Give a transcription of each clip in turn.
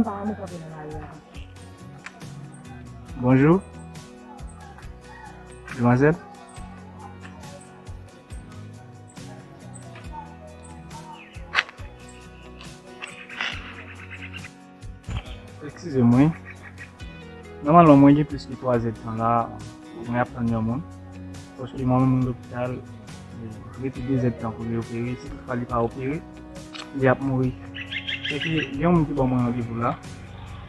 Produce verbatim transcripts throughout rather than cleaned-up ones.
M pa renmen kanpe nan lari a. Bonjou, demwazèl. Eskize m, wi. Nòmalman, mwen gen plis ke twa zè tan la, mwen ap tann yon moun. Paske manman m lopital, li rete de zè tan pou li opere. Si toutfwa li pa opere, li ap mouri. Se ke gen yon moun ki ban mwen randevou la,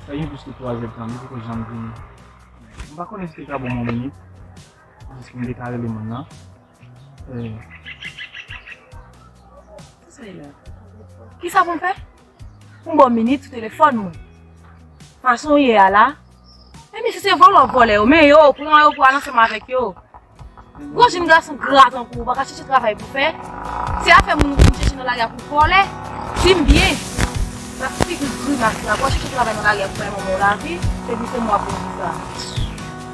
sa gen plis ke twa zè tan, li poko janm vini. M pa konnen si te ka ban mwen yon minit, jis pou m te ka rele moun nan. Eh. Kisa pou m fè? Pou m ba w minit sou telefòn mwen. Fason w ye a la. E mesye se vòlè w ap vòlè yo, men yo, pran yo pou al ansanm avèk yo. Gwo jenn gason gra tankou w, pa ka chèche travay pou fè. Se afè moun ou vin chèche nan lari a pou vòlè. Di m byen. Sa figi grimas la, w al chèche travay nan lari a pou bay manman w lavi, epi se mwen w ap vin di sa.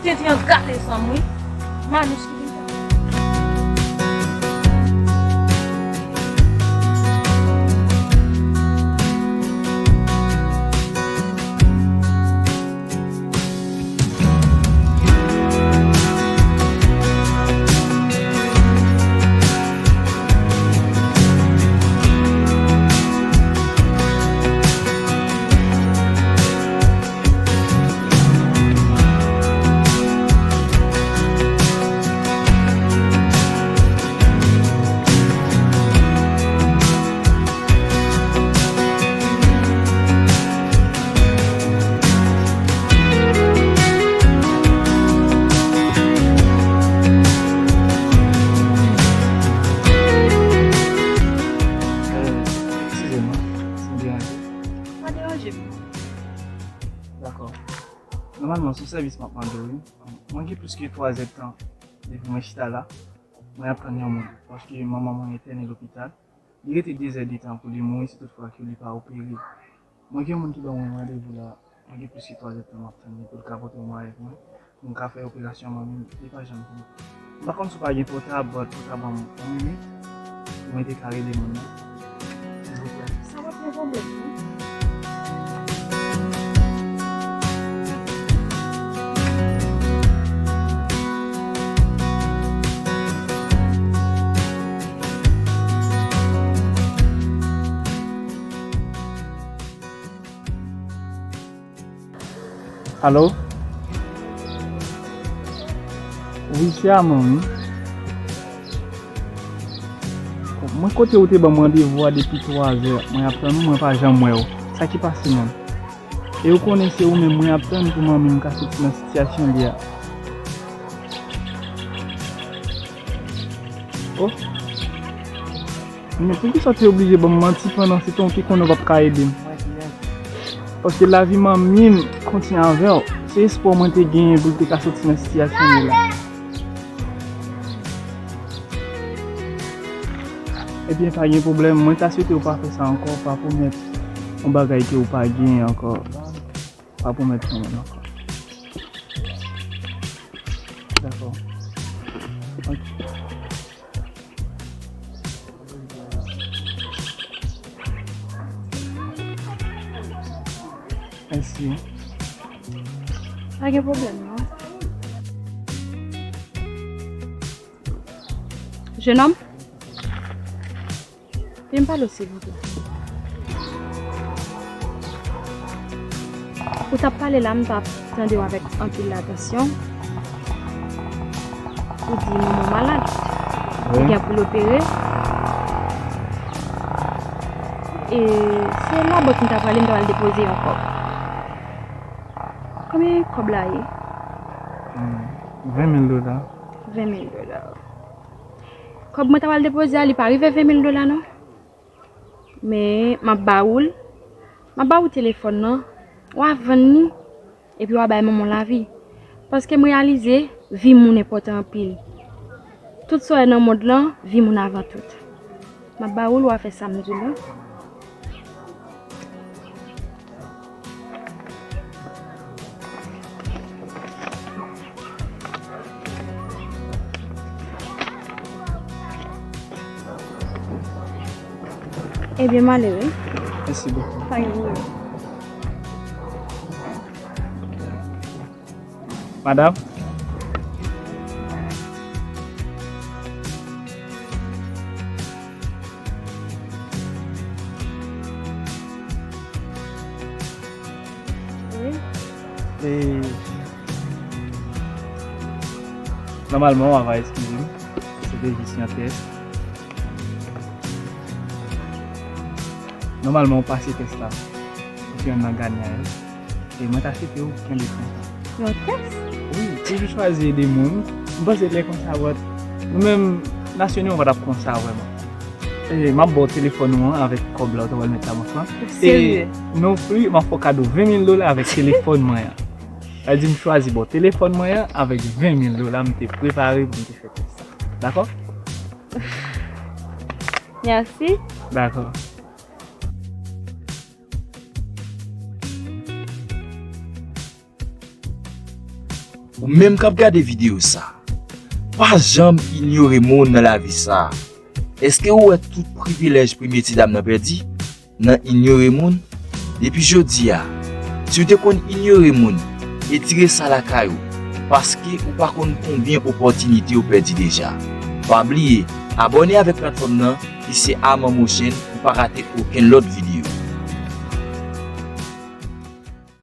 Tenten an gate san m wi. Manouch ki vin fè. Eskize m, si m deranje. Pa deranje m. Dakò. Nòmalman, se yon sèvis m ap mande w, wi. Mwen gen plis ke twa zè tan depi mwen chita la. Mwen ap tann yon moun, paske manman mwen entène lopital. Li rete de zè de tan pou li mouri si toutfwa ke li pa opere. Mwen gen yon moun ki ban mwen randevou la, mwen gen plis ke twa zè tan m ap tann li pou l ka pote yon mwen avèk mwen, pou m ka fè operasyon manmi m, li pa janm vini. M pa konn si w pa gen pòtab, but ou ka ban m yon minit pou mwen te ka rele moun nan, silvouplè. Sa pa t yon pwoblèm, non. Alo? Wi, se a menm, wi. Mwen kote ou te ban m randevou a depi twa zè, mwen ap tann ou, mwen pa janm wè w. Sa ki pase menm? E ou konnen se ou menm mwen ap tann pou manmi m ka soti nan sitiyasyon li a. Oh. Men poukisa w te oblije ban m manti pandan se tan w te konnen w p ap ka ede m? Paske lavi manmi m kontinye avè w. Se espwa mwen te genyen pou l te ka soti nan sitiyasyon li la. Ebyen, pa gen pwoblèm. Mwen ta swete w pa fè sa ankò, pa pwomèt yon bagay ke w pa genyen ankò. Pa pwomèt anyen ankò. Dakò. Ok. Mèsi. Pa gen pwoblèm, non. Jenòm? Vin pale w, silvouplè. Ou t ap pale la, m t ap tande w avèk anpil atansyon. Ou di manman w malad. Wi. Li gen pou l opere. E se labank m ta prale, m ta pral depoze yon kòb. Konbyen kòb la ye? Hmm, ven mil dola. Ven mil dola. Kòb mwen ta pral depoze a, li pa rive ven mil dola, non. Men, m ap ba ou l. M ap ba ou telefòn nan. W a vann li. Epi w a bay manman w lavi. Paske m reyalize, vi moun enpòtan anpil. Tout sa w wè nan mond lan, vi moun avan tout. M ap ba ou l, w a fè sa m di w lan. Ebyen, m ale wi. Mèsi bokou. Pa gen pwoblèm. Madanm? Wi. E, nòmalman, w ava eskize m. Se te jis yon tès. Nòmalman, w pase tès la. Ou se yonn nan ganyan yo. E mwen ta swete w kenbe konsa. Yon tès? Wi, toujou chwazi ede moun. M panse lè konsa, but nou menm, Nasyon Ini, w pa t ap konsa vrèman. E, m ap ba w telefòn ou an avèk kòb la, ou ta pral met nan bank lan. Serye? E non plis, m ap fè w kado ven mil dola avèk telefòn mwen an. Sa di m chwazi ba w telefòn mwen an avèk ven mil dola m te prepare pou m te fè tès sa. Dakò? Mèsi. Dakò. Ou menm k ap gade videyo sa, pa janm inyore moun nan lavi sa. Èske ou wè tout privilèj premye ti dam nan pèdi nan inyore moun? Depi jodi a, si w te konn inyore moun, retire sa lakay ou, paske ou pa konn konbyen opòtinite ou pèdi deja. Pa bliye abòne avèk platfòm nan ki se Armand Motion pou pa rate okenn lòt videyo.